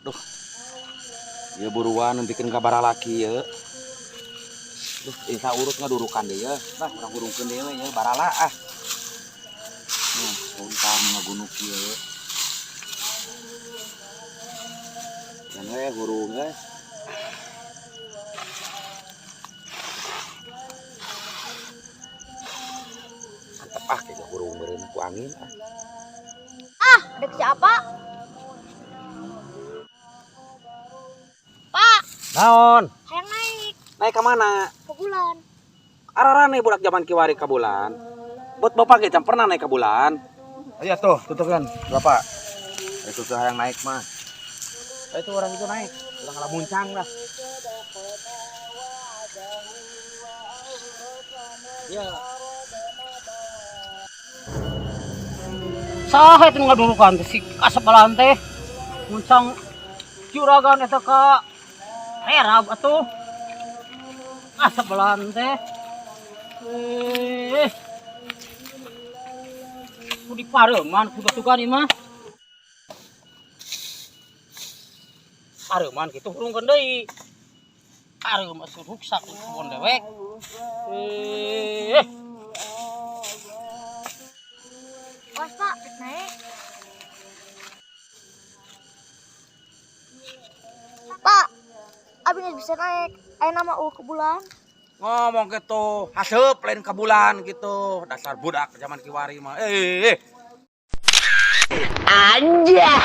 Duh. Ya buruan bikin kabar laki ya. Duh, isa urut ngadurukan deh ya. Bah, urang hurungkeun deui we ya, barala ah. Nah, untang ngagunuk ieu. Dan we hurung we. Mantep ah kayak hurung meureun ku angin ah. Ah, ada siapa? Pak, Naon? Hayang naik Naik ke mana? Ke bulan. Ararane budak zaman kiwari ke bulan. Buat bapak kita pernah naik ke bulan. Iya tuh, tutupkan, Bapak. Itu tuh yang naik mah. Itu orang itu naik, orang ngalamuncang lah. Ya. Saha itu ngadurukan teh si kasebelahan teh. Muncang juragan eta ka Rerab atuh. Kasebelahan teh. Eh. Ku dipareuman ku batugan ieu mah. Pareuman kitu hurungkeun deui. Pareum asuh ruksak kebon dewek. Eh. Was, Pak, naik. Pak, abi nggak bisa naik. Ayo nama ke bulan. Ngomong gitu, haseup lain ke bulan gitu. Dasar budak zaman kiwari mah. Eh. Anjay.